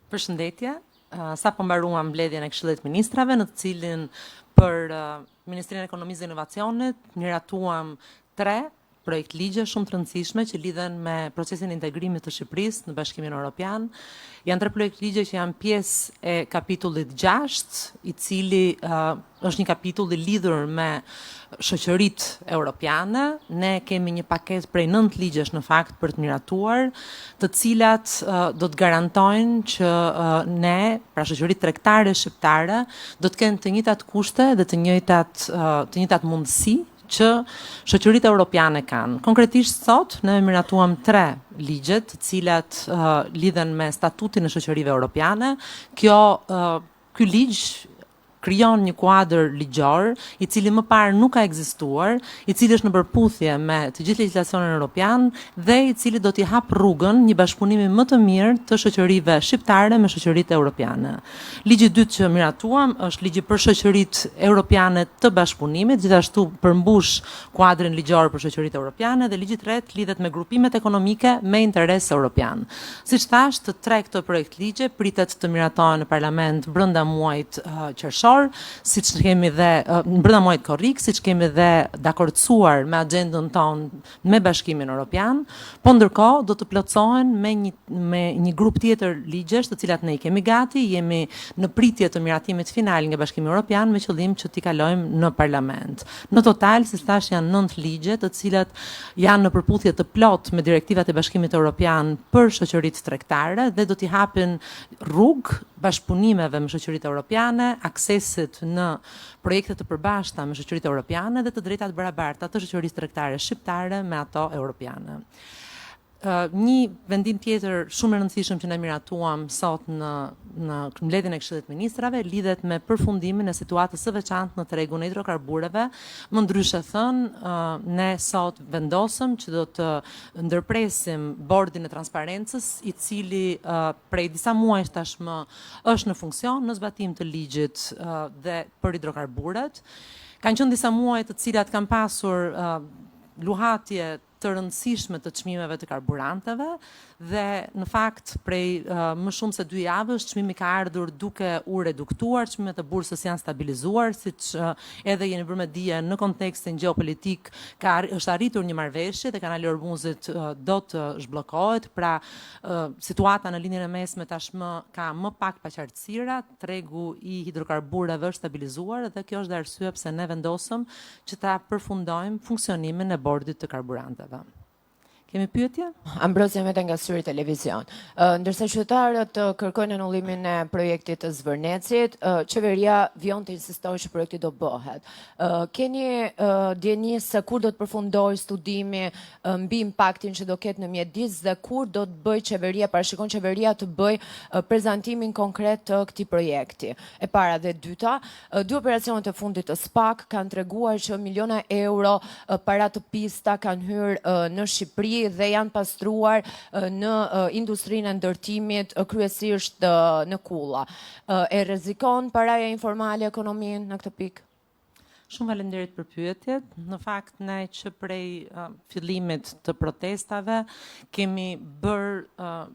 Përshëndetje. Sapo mbaruam mbledhjen e Këshillit të Ministrave, në të cilin për Ministrinë e Ekonomisë dhe Inovacionit miratuam tre projektligje shumë të rëndësishme që lidhen me procesin e integrimit të Shqipërisë në Bashkimin Evropian. Janë tre projektligje që janë pjesë e kapitullit 6, i cili uh, është një kapitull i lidhur me shoqëritë europiane. Ne kemi një paketë prej 9 ligjesh në fakt për të miratuar, të cilat uh, do të garantojnë që uh, ne, pra shoqëritë tregtare shqiptare, do të kenë të njëjtat kushte dhe të njëjtat uh, të njëjtat mundësi që shoqëritë europiane kanë. Konkretisht sot ne miratuam tre ligje të cilat uh, lidhen me statutin e shoqërive europiane. Kjo uh, ky ligj krijon një kuadër ligjor, i cili më parë nuk ka ekzistuar, i cili është në përputhje me të gjithë legjislacionin europian dhe i cili do t'i hap rrugën një bashkëpunimi më të mirë të shoqërive shqiptare me shoqëritë europiane. Ligji i dytë që miratuam është ligji për shoqëritë europiane të bashkëpunimit, gjithashtu përmbush kuadrin ligjor për shoqëritë europiane dhe ligji i tretë lidhet me grupimet ekonomike me interes europian. Siç thashë, të tre këto projektligje pritet të miratohen në parlament brenda muajit qershor, siç kemi dhe brenda muajit korrik, siç kemi dhe dakordësuar me agjendën tonë me Bashkimin Evropian, po ndërkohë do të plotësohen me një me një grup tjetër ligjesh, të cilat ne i kemi gati, jemi në pritje të miratimit final nga Bashkimi Evropian me qëllim që t'i kalojmë në parlament. Në total, siç thashë, janë 9 ligje, të cilat janë në përputhje të plotë me direktivat e Bashkimit Evropian për shoqëritë tregtare dhe do t'i hapin rrugë bashkëpunimeve me shoqëritë europiane, aksesit në projekte të përbashkëta me shoqëritë europiane dhe të drejtat e barabarta të shoqërisë tregtare shqiptare me ato europiane. Një vendim tjetër shumë i rëndësishëm që ne miratuam sot në në mbledhjen e Këshillit të Ministrave lidhet me përfundimin e situatës së veçantë në tregun e hidrokarbureve. Më ndryshe thënë, ne sot vendosëm që do të ndërpresim bordin e transparencës, i cili prej disa muajsh tashmë është në funksion në zbatim të ligjit dhe për hidrokarburet. Kanë qenë disa muaj të cilat kanë pasur luhatje të rëndësishme të çmimeve të karburanteve dhe në fakt prej më shumë se dy javësh çmimi ka ardhur duke u reduktuar, çmimet e bursës janë stabilizuar, siç edhe jeni bërë me dije në kontekstin gjeopolitik ka është arritur një marrëveshje dhe kanali i Hormuzit do të zhbllokohet, pra situata në Lindjen e Mesme tashmë ka më pak paqartësira, tregu i hidrokarbureve është stabilizuar dhe kjo është dhe arsyeja pse ne vendosëm që ta përfundojmë funksionimin e bordit të karburanteve. Kemi pyetje? Ambrozia Meta nga Syri Televizion. Ndërsa qytetarët kërkojnë anullimin e projektit të Zvërnecit, qeveria vijon të insistojë që projekti do bëhet. Keni dijeni se kur do të përfundojë studimi mbi impaktin që do ketë në mjedis dhe kur do të bëjë qeveria, parashikon qeveria të bëjë prezantimin konkret të këtij projekti. E para dhe e dyta, Dy operacionet e fundit të SPAK kanë treguar që miliona euro para të pista kanë hyrë në Shqipëri dhe janë pastruar në industrinë e ndërtimit, kryesisht në kulla. E rrezikon paraja informale ekonominë në këtë pikë? Shumë faleminderit për pyetjet. Në fakt ne që prej fillimit të protestave kemi bërë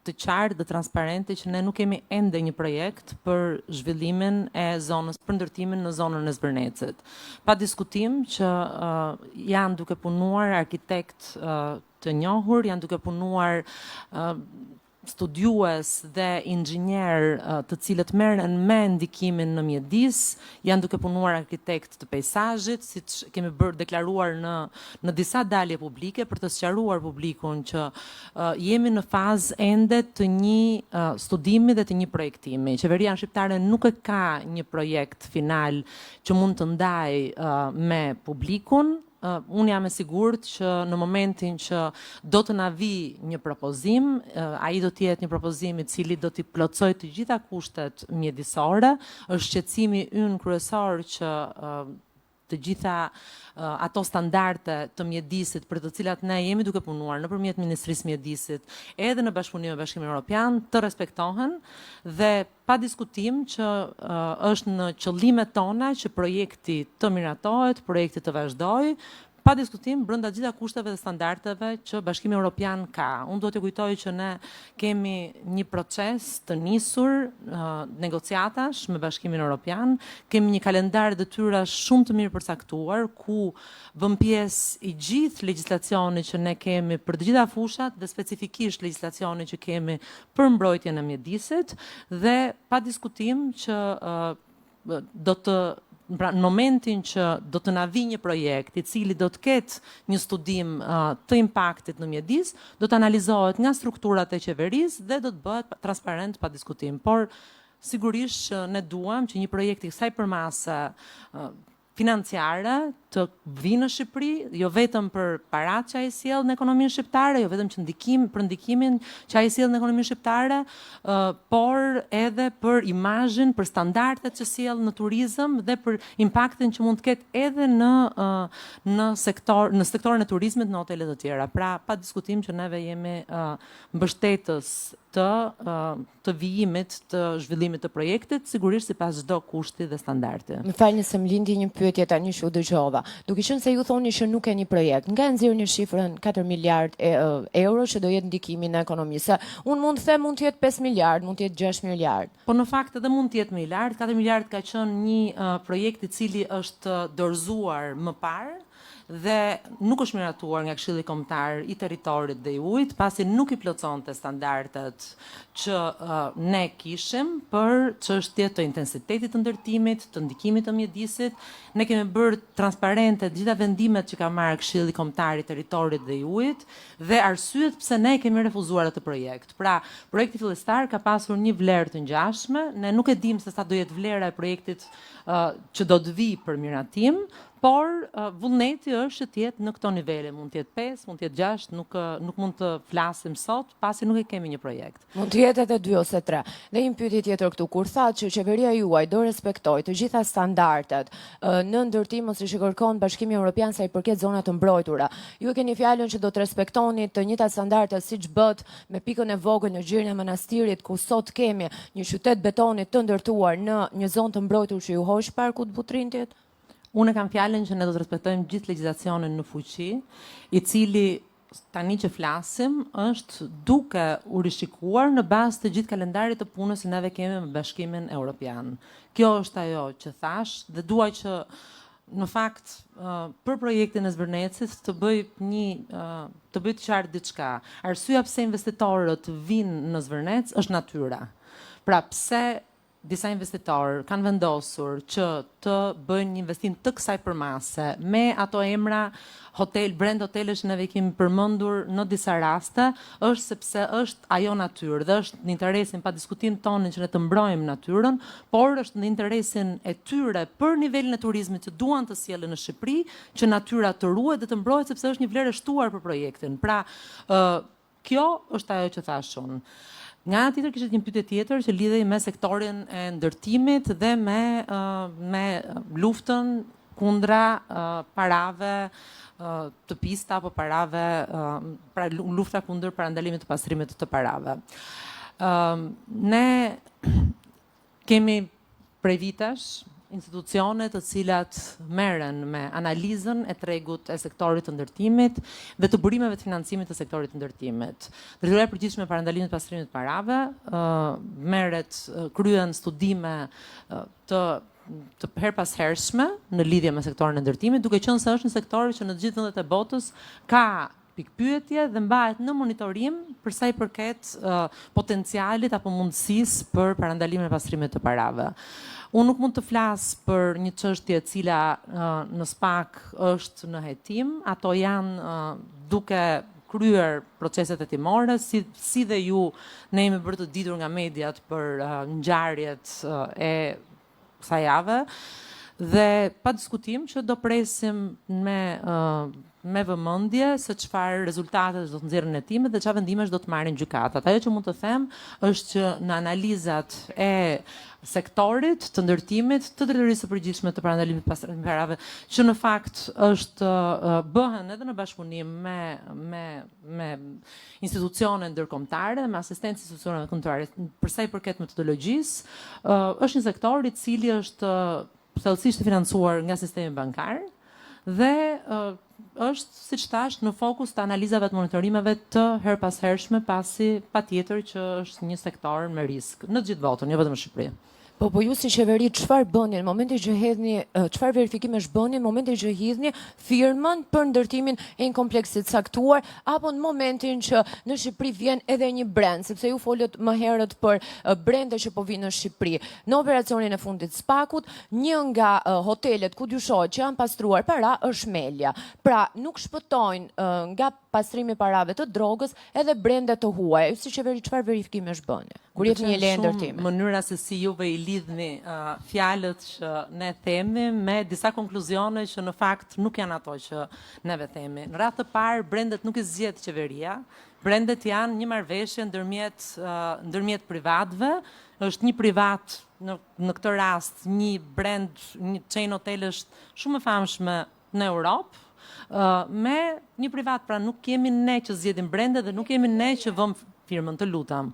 të qartë dhe transparente që ne nuk kemi ende një projekt për zhvillimin e zonës, për ndërtimin në zonën e Zvërnecit. Pa diskutim që uh, janë duke punuar arkitektë uh, të njohur, janë duke punuar uh, studiues dhe inxhinierë të cilët merren me ndikimin në mjedis, janë duke punuar arkitektë të peisazhit, siç kemi bërë deklaruar në në disa dalje publike për të sqaruar publikun që Jemi në fazë ende të një studimi dhe të një projektimi. Qeveria shqiptare nuk e ka një projekt final që mund të ndajë me publikun. Unë jam e sigurt që në momentin që do të na vijë një propozim, ai do të jetë një propozim i cili do t'i plotësojë të gjitha kushtet mjedisore. Është shqetësimi ynë kryesor që të gjitha ato standarde të mjedisit për të cilat ne jemi duke punuar nëpërmjet Ministrisë së Mjedisit, edhe në bashkëpunim me Bashkimin Evropian, të respektohen dhe pa diskutim që është në qëllimet tona që projekti të miratohet, projekti të vazhdojë, Pa diskutim, brenda të gjitha kushteve dhe standardeve që Bashkimi Evropian ka. Unë do t'ju kujtoj që ne kemi një proces të nisur negociatash me Bashkimin Evropian, kemi një kalendar detyrash shumë të mirë përcaktuar ku bën pjesë i gjithë legjislacioni që ne kemi për të gjitha fushat dhe specifikisht legjislacioni që kemi për mbrojtjen e mjedisit dhe pa diskutim që do të pra në momentin që do të na vijë një projekt i cili do të ketë një studim të impaktit në mjedis, do të analizohet nga strukturat e qeverisë dhe do të bëhet transparent pa diskutim. Por sigurisht që ne duam që një projekt i kësaj përmase financiare të vijë në Shqipëri, jo vetëm për paratë që ai sjell në ekonominë shqiptare, jo vetëm që ndikim për ndikimin që ai sjell në ekonominë shqiptare, por edhe për imazhin, për standardet që sjell në turizëm dhe për impaktin që mund të ketë edhe në në sektor në sektorin e turizmit në hotele të tjera. Pra, pa diskutim që neve jemi mbështetës të të vijimit të zhvillimit të projektit, sigurisht sipas çdo kushti dhe standardi. Më falni se më lindi një pyetje tani që u dëgjova. Duke qenë se ju thoni që nuk keni projekt, nga e nxirrni shifrën 4 miliard e, euro që do jetë ndikimi në ekonomi? Se unë mund të them mund të jetë 5 miliard, mund të jetë 6 miliard. Po në fakt edhe mund të jetë më i lartë, 4 miliard ka qenë një uh, projekt i cili është dorëzuar më parë dhe nuk është miratuar nga Këshilli Kombëtar i Territorit dhe i Ujit, pasi nuk i plotësonte standardet që ne kishim për çështje të intensitetit të ndërtimit, të ndikimit të mjedisit. Ne kemi bërë transparente të gjitha vendimet që ka marrë Këshilli Kombëtar i Territorit dhe i Ujit dhe arsyet pse ne kemi refuzuar atë projekt. Pra, projekti fillestar ka pasur një vlerë të ngjashme, ne nuk e dimë se sa do jetë vlera e projektit që do të vijë për miratim, por vullneti është që të jetë në këto nivele, mund të jetë 5, mund të jetë 6, nuk nuk mund të flasim sot pasi nuk e kemi një projekt. Mund të jetë edhe 2 ose 3. Dhe një pyetje tjetër këtu, kur thatë që qeveria juaj do respektojë të gjitha standardet në ndërtim ose që kërkon Bashkimi Evropian sa i përket zonat të mbrojtura, ju e keni fjalën që do të respektoni të njëjtat standarde siç bëtë me pikën e vogël në gjirin e Manastirit ku sot kemi një qytet betoni të ndërtuar në një zonë të mbrojtur që ju hoq parkut Butrintit? Unë e kam fjalën që ne do të respektojmë gjithë legjislacionin në fuqi, i cili tani që flasim është duke u rishikuar në bazë të gjithë kalendarit të punës që neve kemi me Bashkimin Evropian. Kjo është ajo që thashë dhe dua që në fakt për projektin e Zvërnecit të bëj një të bëj të qartë diçka. Arsyeja pse investitorët vijnë në Zvërnec është natyra. Pra pse disa investitorë kanë vendosur që të bëjnë një investim të kësaj përmase me ato emra hotel, brand hotelesh që neve i kemi përmendur në disa raste, është sepse është ajo natyrë dhe është në interesin pa diskutim tonin që ne të mbrojmë natyrën, por është në interesin e tyre për nivelin e turizmit që duan të sjellin në Shqipëri, që natyra të ruhet dhe të mbrohet sepse është një vlerë e shtuar për projektin. Pra, ë kjo është ajo që thashë unë. Nga ana tjetër kishte një pyetje tjetër që lidhej me sektorin e ndërtimit dhe me me luftën kundra parave të pista apo parave pra lufta kundër parandalimit të pastrimit të parave. Ne kemi prej vitesh institucione të cilat merren me analizën e tregut e sektorit të ndërtimit dhe të burimeve të financimit të sektorit të ndërtimit. Drejtoria e Përgjithshme e Parandalimit të Pastrimit të Parave merret kryen studime të të herëpashershme në lidhje me sektorin e ndërtimit, duke qenë se është një sektor që në të gjithë vendet e botës ka pikëpyetje dhe mbahet në monitorim për sa i përket uh, potencialit apo mundësisë për parandalimin e pastrimit të parave. Unë nuk mund të flas për një çështje e cila uh, në SPAK është në hetim, ato janë uh, duke kryer proceset hetimore, si, si dhe ju ne jemi bërë të ditur nga mediat për uh, ngjarjet uh, e kësaj jave dhe pa diskutim që do presim me uh, me vëmendje se çfarë rezultatesh do të nxjerrin hetimet dhe çfarë vendimesh do të marrin gjykatat. Ajo që mund të them është që në analizat e sektorit të ndërtimit të Drejtorisë së Përgjithshme të Parandalimit të Pastrimit të Parave, që në fakt është bëhen edhe në bashkëpunim me me me institucione ndërkombëtare dhe me asistencë institucioneve ndërkombëtare për sa i përket metodologjisë, është një sektor i cili është thellësisht i financuar nga sistemi bankar dhe Është, siç thashë, në fokus të analizave të monitorimeve të herëpashershme, pasi patjetër që është një sektor me risk në të gjithë botën, jo vetëm në Shqipëri. Po, po ju si qeveri çfarë bëni në momentin që hedhni, çfarë verifikimesh bëni në momentin që hidhni firmën për ndërtimin e një kompleksi të caktuar apo në momentin që në Shqipëri vjen edhe një brand, sepse ju folët më herët për brende që po vijnë në Shqipëri. Në operacionin e fundit SPAK-ut, një nga hotelet ku dyshohet që janë pastruar para është Melia. Pra, nuk shpëtojnë nga pastrimi i parave të drogës edhe brende të huaja. Ju si qeveri çfarë verifikimesh bëni? Kur jepni një leje ndërtimi. Mënyra se si juve i lidhni uh, fjalët që ne themi me disa konkluzione që në fakt nuk janë ato që neve themi. Në radhë të parë, brendet nuk i zgjedh qeveria. Brendet janë një marrëveshje ndërmjet uh, ndërmjet privatëve, është një privat në në këtë rast një brand, një chain hotel është shumë e famshme në Europë, me një privat, pra nuk jemi ne që zgjedhim brende dhe nuk jemi ne që vëmë firmën, të lutem.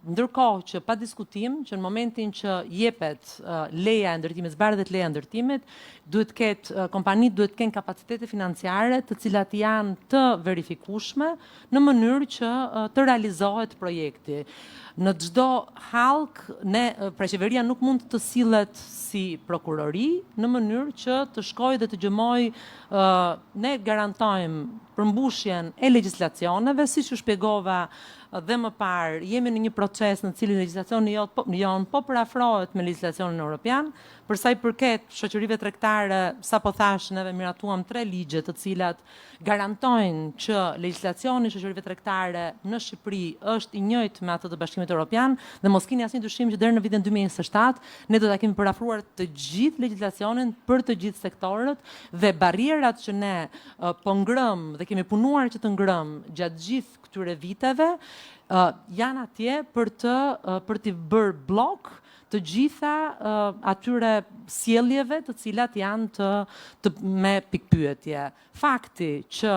Ndërkohë që pa diskutim që në momentin që jepet leja e ndërtimit, zbardhet leja e ndërtimit, duhet të ketë kompanitë duhet të kenë kapacitete financiare të cilat janë të verifikueshme në mënyrë që të realizohet projekti. Në çdo hallkë ne pra qeveria nuk mund të sillet si prokurori në mënyrë që të shkojë dhe të gjëmojë ne garantojmë përmbushjen e legjislacioneve, siç ju shpjegova dhe më parë, jemi në një proces në të cilin legjislacioni jonë po, jonë po përafrohet me legjislacionin europian. Për sa i përket shoqërive tregtare, sapo thashë, neve miratuam tre ligje të cilat garantojnë që legjislacioni i shoqërive tregtare në Shqipëri është i njëjtë me atë të Bashkimit Europian dhe mos kini asnjë dyshim që deri në vitin 2027 ne do ta kemi përafruar të gjithë legjislacionin për të gjithë sektorët dhe barrierat që ne po ngrëmë dhe kemi punuar që të ngrëmë gjatë gjithë këtyre viteve janë atje për të për t'i bërë bllok të gjitha atyre sjelljeve të cilat janë të, të me pikëpyetje. Fakti që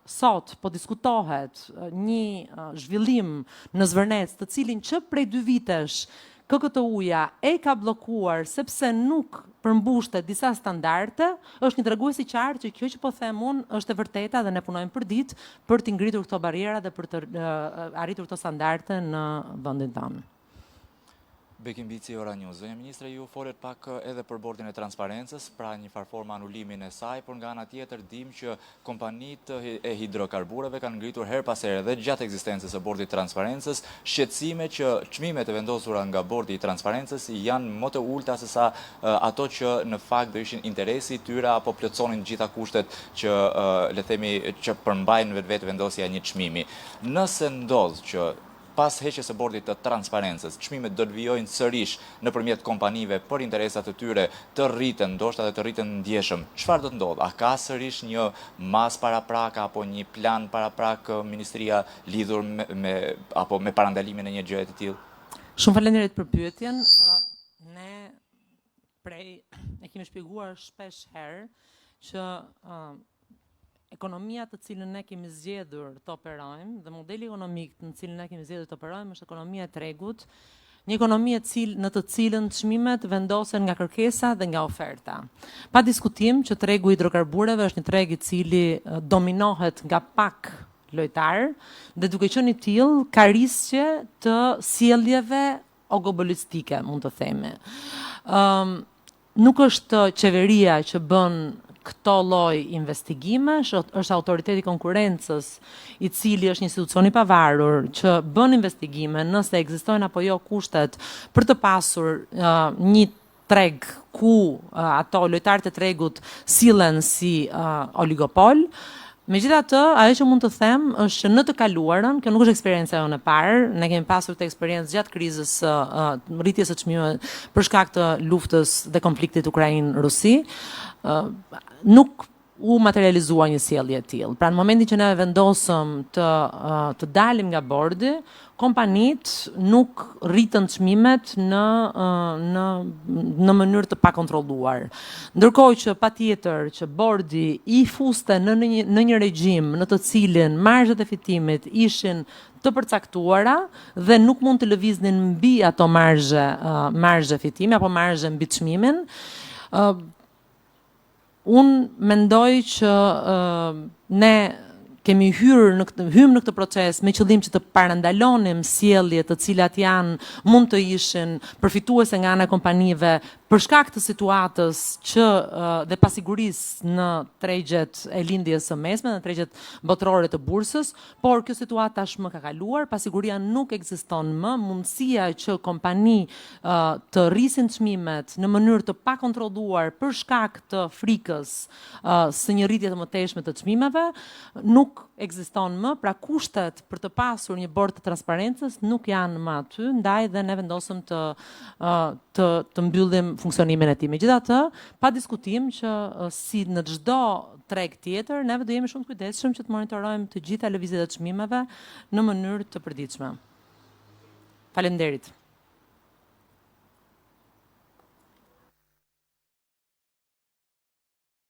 sot po diskutohet një zhvillim në Zvërnec, të cilin që prej dy vitesh KKTU-ja e ka bllokuar sepse nuk përmbushte disa standarde, është një tregues i qartë që kjo që po them unë është e vërteta dhe ne punojmë përditë për t'i ngritur këto barriera dhe për të arritur këto standarde në vendin tonë. Bekim Bici, Ora News. Zonja Ministre, ju folët pak edhe për bordin e transparencës, pra një farë formë anulimin e saj, por nga ana tjetër dimë që kompanitë e hidrokarbureve kanë ngritur herë pas here dhe gjatë ekzistencës së bordit të transparencës, shqetësime që çmimet e vendosura nga bordi i transparencës janë më të ulëta se sa ato që në fakt do ishin interesi i tyre apo plotësonin të gjitha kushtet që le të themi që përmbajnë në vetvete vendosja e një çmimi. Nëse ndodh që Pas heqjes së Bordit të Transparencës, çmimet do të vijojnë sërish nëpërmjet kompanive për interesa të tyre të rriten, ndoshta edhe të rriten ndjeshëm. Çfarë do të ndodhë? A ka sërish një masë paraprake apo një plan paraprak ministria lidhur me, me apo me parandalimin e një gjëje të tillë? Shumë faleminderit për pyetjen. Ne prej e kemi shpjeguar shpesh herë që uh, ekonomia të cilën ne kemi zgjedhur të operojmë dhe modeli ekonomik në të cilin ne kemi zgjedhur të operojmë është ekonomia e tregut, një ekonomi e cil, në të cilën çmimet vendosen nga kërkesa dhe nga oferta. Pa diskutim që tregu i hidrokarbureve është një treg i cili dominohet nga pak lojtarë dhe duke qenë i tillë ka risqe të sjelljeve oligopolistike, mund të themi. Ëm um, nuk është qeveria që bën këto lloj investigimesh, është autoriteti i konkurrencës, i cili është një institucion i pavarur që bën investigime nëse ekzistojnë apo jo kushtet për të pasur uh, një treg ku uh, ato lojtarët e tregut sillen si uh, oligopol. Megjithatë, ajo që mund të them është që në të kaluarën, kjo nuk është eksperienca jonë e parë, ne kemi pasur këtë eksperiencë gjatë krizës së uh, rritjes së çmimeve për shkak të luftës dhe konfliktit Ukrainë-Rusi, uh, nuk u materializua një sjellje e tillë. Pra në momentin që ne vendosëm të uh, të dalim nga bordi, kompanitë nuk rritën çmimet në në në mënyrë të pakontrolluar. Ndërkohë që patjetër që bordi i fuste në në një, në një regjim në të cilin marzhet e fitimit ishin të përcaktuara dhe nuk mund të lëviznin mbi ato marzhe marzhe fitimi apo marzhe mbi çmimin. Unë mendoj që ne kemi hyrë në këtë hymë në këtë proces me qëllim që të parandalonim sjellje të cilat janë mund të ishin përfituese nga ana e kompanive për shkak të situatës që dhe pasigurisë në tregjet e lindjes së mesme, në tregjet botërore të bursës, por kjo situatë tashmë ka kaluar, pasiguria nuk ekziston më, mundësia që kompani të rrisin çmimet në mënyrë të pakontrolluar për shkak të frikës së një rritje të mëtejshme të çmimeve nuk ekziston më, pra kushtet për të pasur një bord të transparencës nuk janë më aty, ndaj dhe ne vendosëm të të të mbyllim funksionimin e tij. Megjithatë, pa diskutim që si në çdo treg tjetër, neve do jemi shumë të kujdesshëm që të monitorojmë të gjitha lëvizjet e çmimeve në mënyrë të përditshme. Faleminderit.